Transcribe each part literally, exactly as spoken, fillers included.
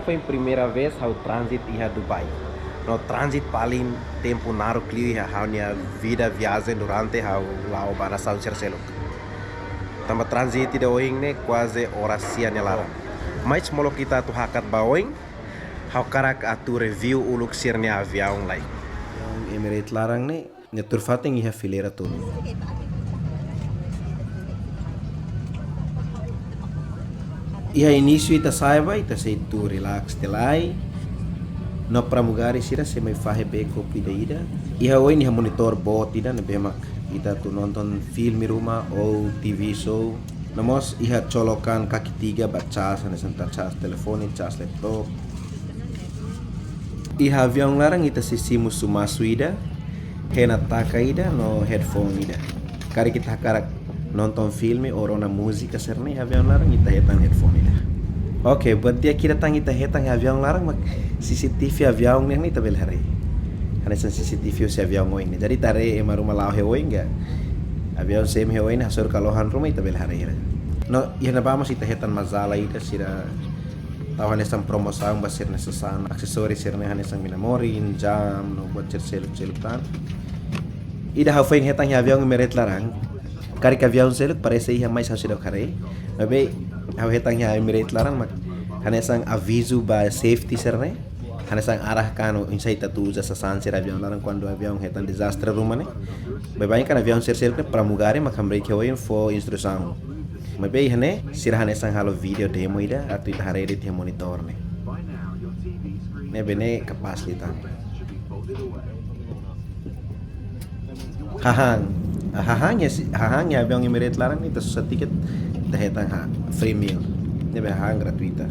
Foin primeira vez ha'u transit iha Dubai. No transit paling tempu naruk liu iha ha'u-nia vida viajen durante ha'u la'o ba nasaun sira seluk. Tanba transit ida ohin ne'e kuaze oras sia nia laran. Mais molok ita atu hakat ba oin, ha'u hakarak atu review uluk sira-nia aviaun lai. Aviaun Emirates laran ne'e, nia tuur fatin iha fileira tolu. Iha inísiu ita sa'e ba, ita sei tuur relax tiha lai. No pramugari sira sei mai fahe bee kopu ida-ida. Iha oin iha monitór boot ida ne'ebé mak ita atu nonton filme ruma ou T V show. No mós iha colokan kaki tiga ba cas, hanesan ita cas telefone, cas laptop. Iha aviaun laran ita sei simu sumasu ida, hena taka ida, no headphone ida. Karik ita hakarak nonton filme ou rona múzika sira-ne'e iha aviaun laran, ita hetan headphone ida. Oke, buat di'ak ida tan ita hetan iha aviaun laran, mak C C T V aviaun ne'e ita bele haree. Hanesan C C T V husi aviaun oin ne'e. Jadi ita haree ema ruma la'o iha oin ka, aviaun semo iha oin, hasoru kalohan ruma ita bele haree. No iha ne'ebá mós ita hetan majalah ida sira tau hanesan promosaun ba sira-nia sasán, aksesóriu sira-ne'e hanesan mina morin, jam, no buat sira seluk-seluk tan. Ida ha'u foin hetan iha aviaun Emirates laran. Karik aviaun seluk parese iha, mais ha'u seidauk haree. Maibé ha'u hetan iha Emirates laran mak hanesan avizu ba safety sira-ne'e. Hanesan arahkan oinsá ita atu uza sasán sira aviaun laran kuandu aviaun hetan dezastre ruma ne'e. Baibain kan aviaun sira seluk ne'e pramugari mak hamriik iha oin fó instrusaun. Maibé iha ne'e sira hanesan halo vídeo demo ida atu ita haree de'it iha monitór ne'e. Ne'ebé ne'e kapás liután. Hahán. Ah, hahán iha si-, hahán iha aviaun Emirates laran ne'e ita sosa tiket, ita hetan ha free meal. Ne'ebé hahán gratuita.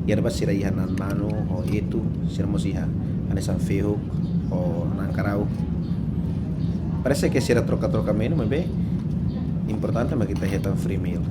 Iha ne'ebá sira iha na'an manu ho etu, sira mós iha hanesan fehuk ho na'an karau. Parese ke sira troka-troka menu, maibé importante mak ita hetan free meal.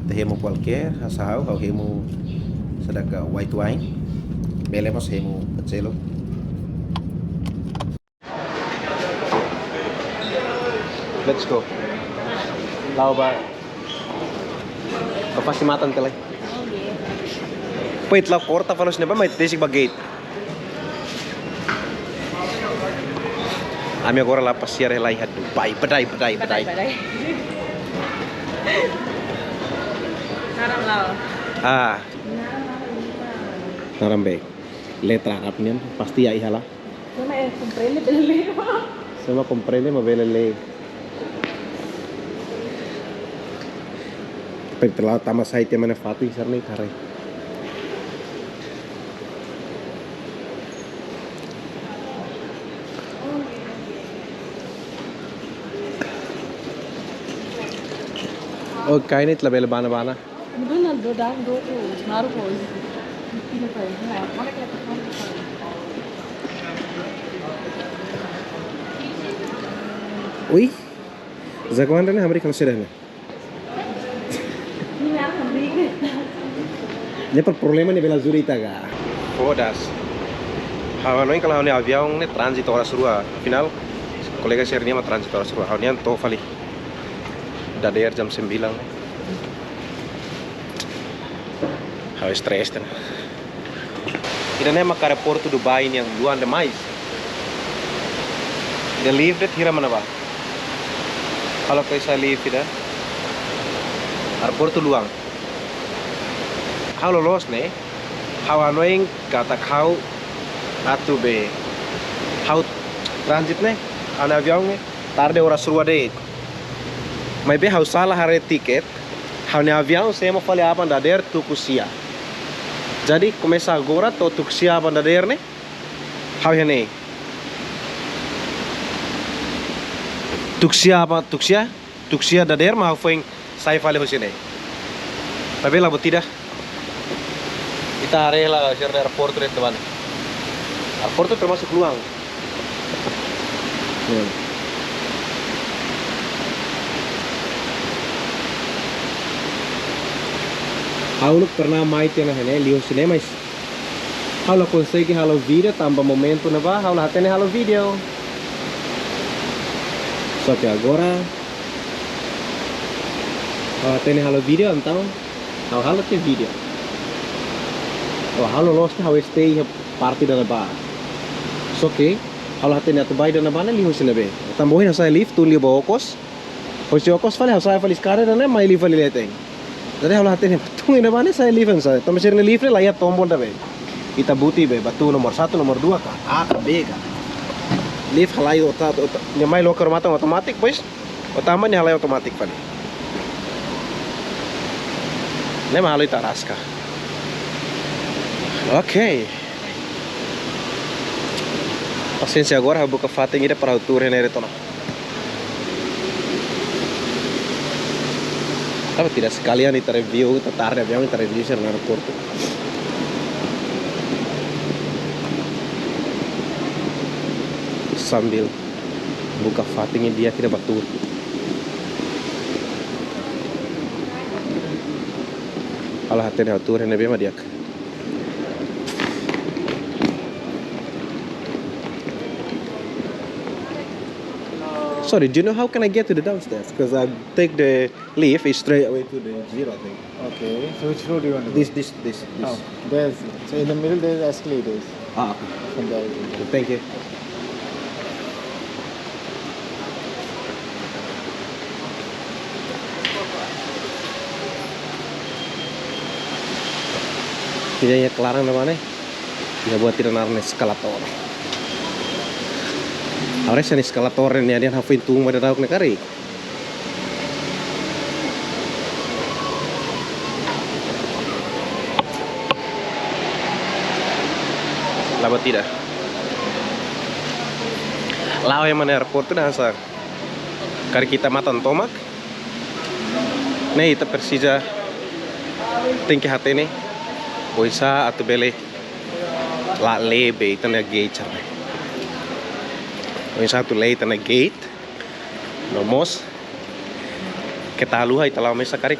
Ita hemu kualkér, hanesan ha'u, ha'u hemu saida ka white wine. Bele mós hemu buat seluk. Let's go. La'o ba. Ba fase matan tiha lai. Wait, la'o korta fali husi ne'ebá, mai desik ba gate. Ami agora la pasiar hela iha Dubai. Badai, badai, badai. Badai, badai. Naran la'o. Ah. Naran be. Letra Arab nian, pasti ya iha la. Só mak komprende bele lee. Só mak komprende mak bele lee. Pente la tama sai te mana fatu isar ni kare. Oh, kain it la bele bana bana. Betul, dua dan dua tu, senaruh pun. Ui, jagoan ne'e hamriik halo sira ne'e. Ne'e para problema ne'e bele ajuda ita ka. Fodas. Ha'u hanoin katak ha'u-nia aviaun ne'e transit oras rua. Afinál, kolega sira-nian mak transit oras rua. Ha'u-nian to'o fali dadeer jam sembilan. Ha'u stress tan. Ida-ne'e mak aeroportu Dubai nian luan demais. Ida lift de'it hira mana ba? Halo kaisa lift ida. Aeroportu luan. Ha'u loloos ne'e. Ha'u hanoin katak ha'u atu be. Ha'u transit ne'e. Ha'u-nia aviaun ne'e tarde oras rua de'it. Maibé ha'u sala haree tiket, ha'u-nia aviaun semo fali aban dadeer tuku sia. Jadi, komesa agora to'o tuku sia aban dadeer ne'e, ha'u iha ne'e. Tuku sia aban, tuku sia, tuku sia dadeer mak ha'u foin sai fali husi ne'e. Tapi la buat ida. Ita haree hela sira-nia aeroportu de'it ne'ebá ne'e. Aeroportu termasuk luan. Hmm. Ha'u uluk pernah mai tiha ona iha ne'e, liu husi ne'e, mais ha'u la konsege halo vídeo tanba momentu ne'ebá ha'u la hatene halo vídeo. Só ke agora ha'u hatene halo vídeo, entaun ha'u halo tiha vídeo. Oh, ha'u loloos ne'e ha'u stay iha parte ida-ne'ebá. Só ke ha'u la hatene atu ba ida-ne'ebá ne'e liu husi ne'ebé. Tanba ohin ha'u sa'e lift tun liu ba okos. Husi okos fali ha'u sa'e fali eskada ida-ne'e mai liu fali leten. Jadi ha'u la hatene ba tun iha ne'ebá ne'e sa'e lift hanesan. Tanba sira-nia lift ne'e la iha tombol ida be. Ita buti be ba tun nomor satu, nomor dua ka, A ka, B ka. Lift halai oto, oto, nia mai loke matan otomátiku, pois. Oto mai nia halai otomátiku fali. Ne'e mak halo ita araska. Ok. Pasiénsia, agora ha'u buka fatin ida para ha'u tuur iha ne'e retorna. Tapi tidak sekalian ita review, ita tarde aviaun, ita review sira-nia aeroportu. Sambil buka fatin ida di'ak ida ba tuur. Ha'u la hatene ha'u tuur iha ne'ebé mak di'ak. Sorry, do you know how can I get to the downstairs? Because I take the lift is straight away to the zero, I think. Okay, so which road do you want to go? This, this, this, this. Oh, there's, so in the middle there's escalators. Ah, okay. From there you can go. Thank you. Ida iha klaran ne'ebá ne'e. Iha buat ida naran eskalator. Haree hanesan eskalator ne'e, nia hafoin tun mai dadauk ne'e karik. La'ós ida. La'o iha ne'ebá ne'e aeroportu ida hanesan. Karik ita matan tomak. Ne'e ita presiza tenke hatene oinsá atu bele la'o, lee be ita-nia gate sira-ne'e. Oinsá atu lee ita-nia gate. No mós keta haluha ita la'o mesak karik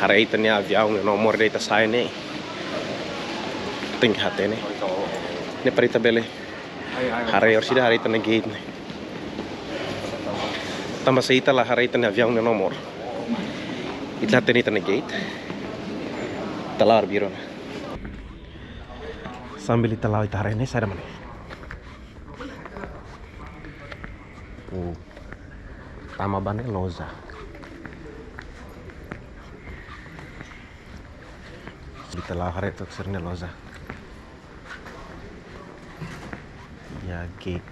haree ita-nia aviaun nia nomor ida ita sa'e ne'e. Tenke hatene. Ne'e para ita bele haree orsida haree ita-nia gate ne'e. Tanba se ita la haree ita-nia aviaun nia nomor, ita la hatene ita-nia gate, ita la'o arbiru ona. Sambil ita la'o ita haree ne'e saida mak ne'e. Oh. Tama ba ne'e loja. Ita la'o haree took sira-nia loja. Ya, gate.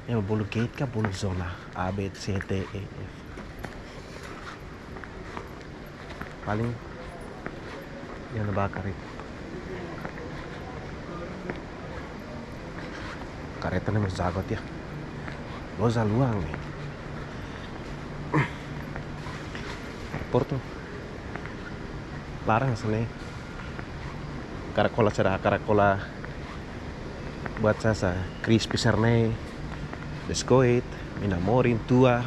Ya, bolu gate ka bolu zona A, B, C, D, E, F. Paling yang bakar itu. Kareta ne'e mós jago tiha. Loja luan ne'e. Portu. Laran hanesan ne'e. Karakola sira, karakola buat sasán, crispy sira-ne'e, biskuit, mina-morin, tua,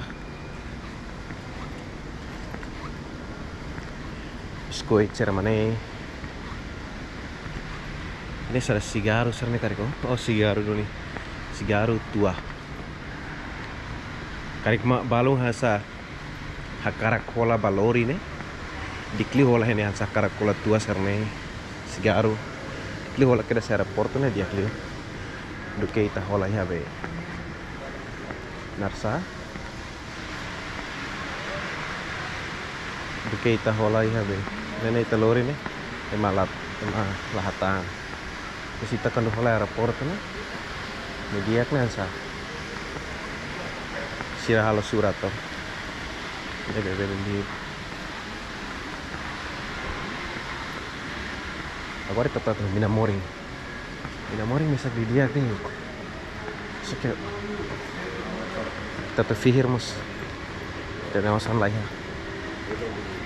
biskuit sira-ne'e. Ne'e sira sigarru sira-ne'e karik, oh, sigarru duni, sigarru tua. Karik mak balun hanesan hakarak hola ba lori ne'e, di'ak liu hola iha ne'e hanesan karakola tua sira-ne'e, sigarru. Di'ak liu hola kedas iha aeroportu ne'e di'ak liu. Duké ita hola iha be. Naran sá? Duké ita hola iha be. Ne'e ne'e ita lori ne'e. Ema la, ema la hatán. Terus ita kuandu hola aeroportu ne'e, ne'e di'ak ne'e hanesan sira halo surat to. Ne'e be, be, be. Agora ita tau mina-morin. Mina-morin mesak di'ak-di'ak ne'e. Só ke ita atu fihir mós. Ita-nia osan laiha.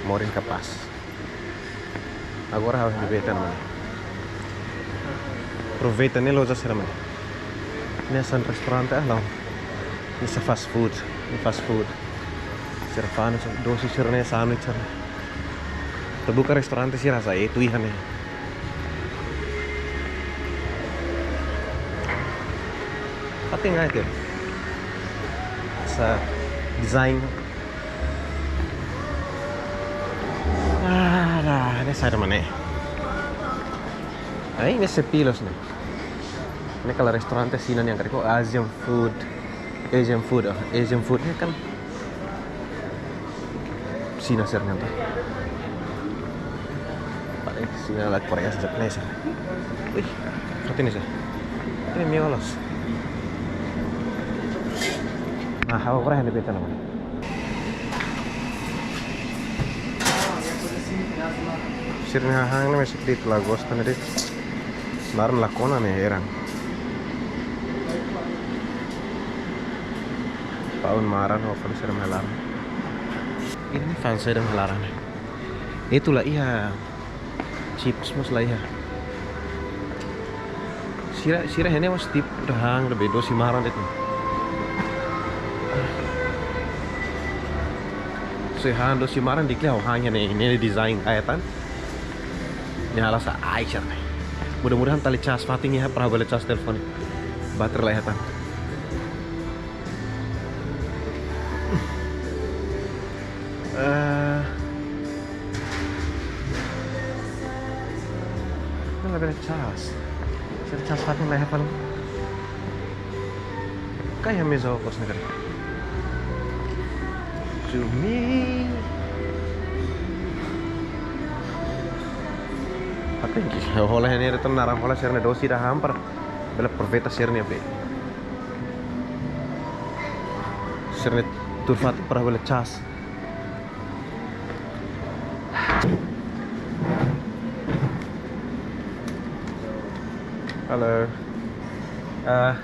Morin kapás. Agora ha'u aproveita ne'e. Aproveita ne'e loja sira-ne'e. Ne'e hanesan restaurante ah, lae. Ne'e hanesan fast food, ne'e fast food. Sira fa'an hanesan dosi sira-ne'e, sandwich sira-ne'e. Ita buka restaurante sira hanesan itu iha ne'e. Tapi ngai tu. Hanesan design. Ah, dah, ne'e saida mak ne'e. Ai, ne'e se pilos ne'e. Ne'e kala restaurante Xina nian karik, Asian food. Asian food, oh, Asian food ne'e kan Xina sira-nian to. Paling Xina la Korea, Japanese. Wih, hati ni sa. Ini miolos. Nah, ha'u Korea ni beta nama. Sira-nia hahán ne'e masih di la gosta ne'e de'it. Laran la kona ne'e heran. Paun maran, oven sira mai laran. Ini fans sira mai laran. Itu la iha chips mós la iha. Sira, sira iha ne'e mós tip hahán ne'ebé dosi maran de'it. So hahán dosi maran di'ak liu hahán ne'e, ne'e design kayak tan. Ne'e halo sa ai sira ne'e. Mudah-mudahan tali cas fatin iha para bele cas telefone. Baterai la iha tan. Eh, ne'e la bele cas. Sira cas fatin la iha paling. Kayak meja kos negeri. Cumi. Apa yang kisah? Hola ini return narang hola sira-nia dosi dah hampir. Bele aproveita sira-nia be. Sira-nia tuur fatin para bele cas. Hello. Uh,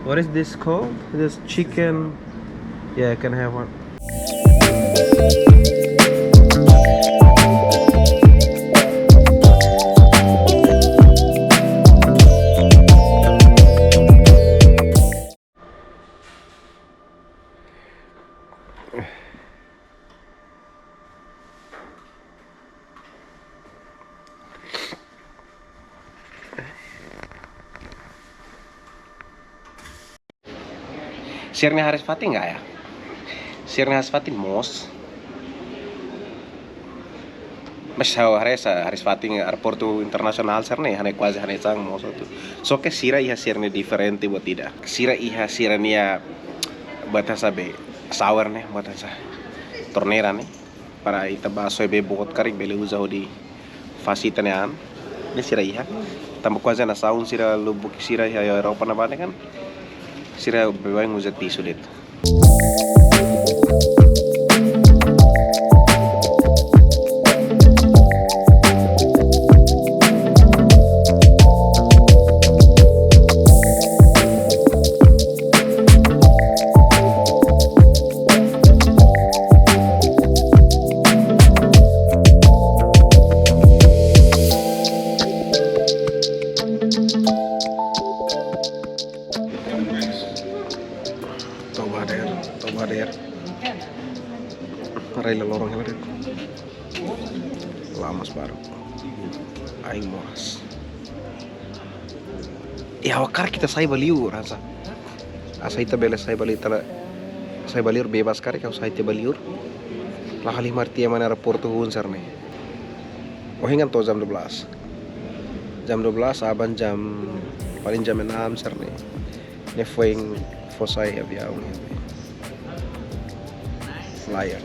what is this called? This chicken? Yeah, can I have one? Sira-nia hariis fatin ka ya? Sira-nia hariis fatin moos. Mas ha'u haree sa hariis fatin aeroportu internasionál sira-ne'e, hanesan kuaze hanesan moos hotu. Só ke sira iha sira-nia diferente buat ida. Sira iha sira-nia buat hanesan be shower ne'e, buat hanesan torneira ne'e. Para ita bá soe bee boot karik bele uza hodi fase ita-nia an. Ne'e sira iha. Tanba kuaze nasaun sira lubuk sira iha Europa ne'ebá ne'e kan. Sira baibain uza tisu de'it. Toba hadeer, toba hadeer. Rai la lorong hela de'it. Lamas baru. Aing moras. Ya, ha'u hakarak ita sai ba liur, hanesan. Asa ita bele sai ba liur, ita la sai ba liur bebas karik, ha'u sai tiha ba liur. La halimar tiha ema nia aeroportu hun sira-ne'e. Ohin kan to'o jam dua belas. Jam dua belas, aban jam, paling jam enam sira-ne'e. Ne'e foin fó sai aviaun ne'e. Layar.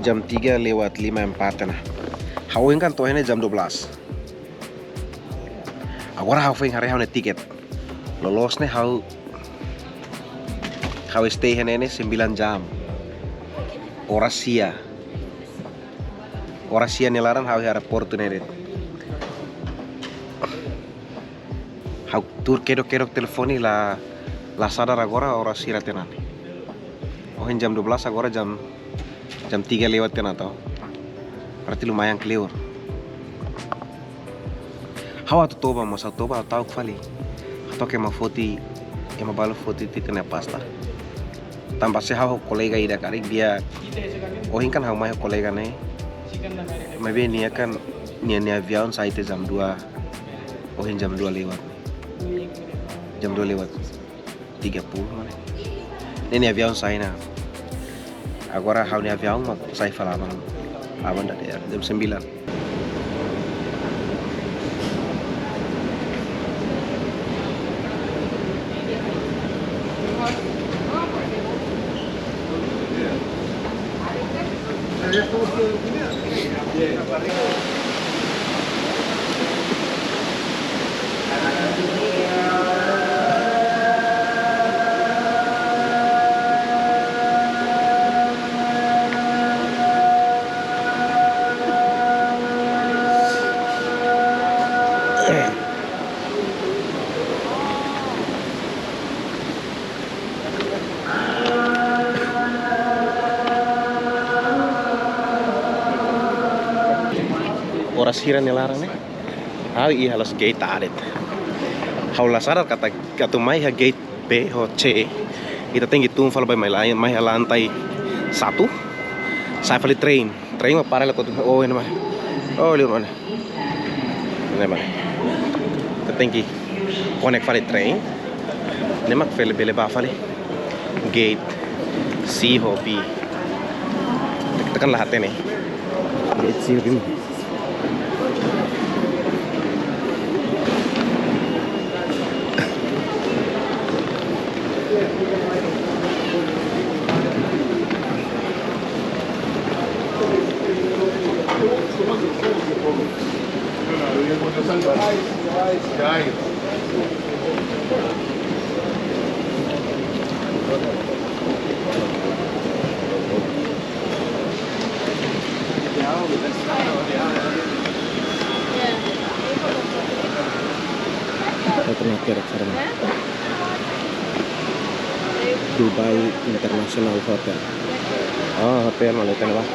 Jam tiga lewat lima empat ona. Ha'u ohin kan to'o iha ne'e jam dua belas. Agora ha'u foin haree ha'u-nia tiket. Loloos ne'e ha'u, ha'u stay iha ne'e ne'e sembilan jam. Oras sia. Oras sia nia laran ha'u iha aeroportu ne'e de'it. Ha'u tuur kedok-kedok telefone la, la sadar agora oras hira tiha ona. Ohin jam dua belas, agora jam, jam tiga lewat tiha ona to. Berarti lumayan kleur. Ha'u atu toba, mas ha'u toba ha'u ta'uk fali. Ha'u ta'uk ema foti, ema balu foti tiha ita-nia pasta. Tanba se ha'u kolega ida karik di'ak. Ohin kan ha'u mai ho kolega ne'e. Maibé nia kan, nia, nia aviaun sai tiha jam dua. Ohin jam dua lewat. Jam dua lewat tiga puluh mana. Ne'e nia aviaun sai ona. Agora ha'u-nia aviaun mak sai fali aban. Aban dadeer jam sembilan. Oras hira nia laran ne'e? Ha'u iha loos gate aat de'it. Ha'u la sadar katak atu mai iha gate B ho C, ita tenke tun fali ba mai la-, mai iha lantai satu. Sa'e fali train. Train mak para la kotu. Oh, ne'e mak. Oh, liur mak ne'e. Ne'e mak. Ita tenke connect fali train. Ne'e mak fali bele ba fali gate C ho B. Tekan la hatene. Gate C ho B. Ita pernah kerek sarana. Dubai International Hotel. Oh, hotel mana itu, Pak?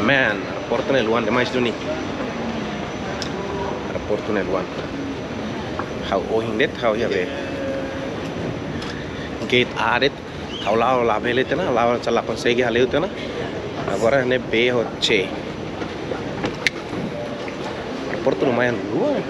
Man, aeroportu ne'e luan demais duni. Aeroportu ne'e luan. Ha'u ohin de'it, ha'u iha be gate A de'it, ha'u la'o la bele tiha ona, la'o sala konsege hale'u tiha ona. Agora ne'e B ho C. Aeroportu lumayan luan.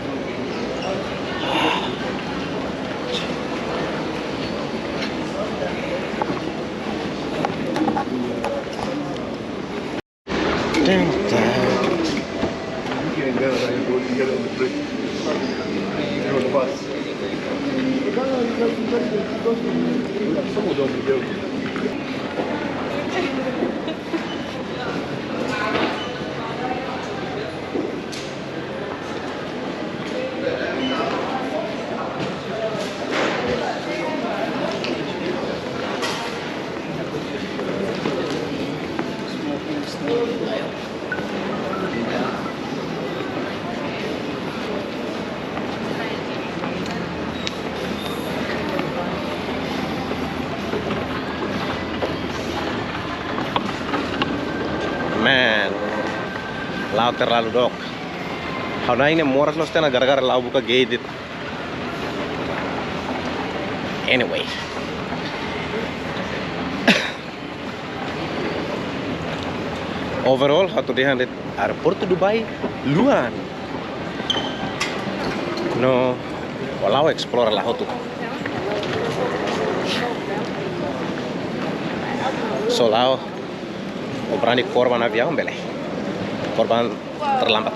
Man, la'o terlalu dook. Ha'u-nia ain ne'e moras loos tiha ona gara-gara la'o buka gate. Anyway. Overall, ha'u atu dehan de'it aeroportu Dubai luan. No, ó la'o explore la hotu. Só la'o ó brani korban aviaun bele. Korban terlambat.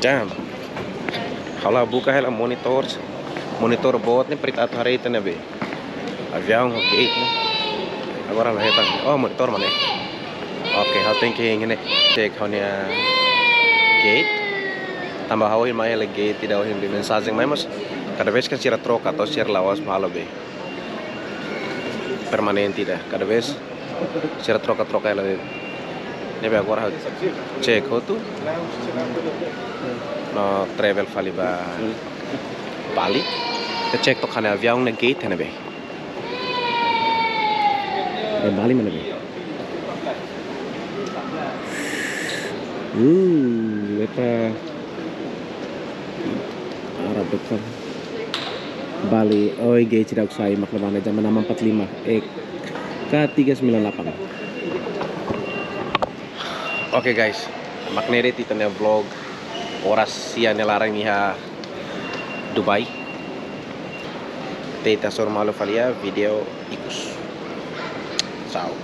Damn. Ha'u la buka hela monitor, monitor boot ne'e para atu haree ita-nia be aviaun ho gate ne'e. Agora la hetan. Oh, monitor mak ne'e. Oke, ha'u tenke hein ne'e. Cek ha'u-nia gate. Tanba ha'u ohin mai hela gate, ida ohin be mensajen mai, mas kada vez kan sira troka, entaun sira la'ós halo be permanente ida. Kada vez sira troka-troka hela be. Ne'ebé agora cek hotu. No travel fali ba Bali. Ita cek took ha'u-nia aviaun nia gate ne'ebé. Ba Bali mana be? Uh, beta Arab depan. Bali, oi, gate seidauk sai, mak lebih jam enam empat lima, eh, K tiga sembilan delapan. Oke guys, mak ne'e de'it ita-nia vlog oras sia nia laran iha Dubai. Ita hasoru malu fali iha vídeo ikus. Tchau.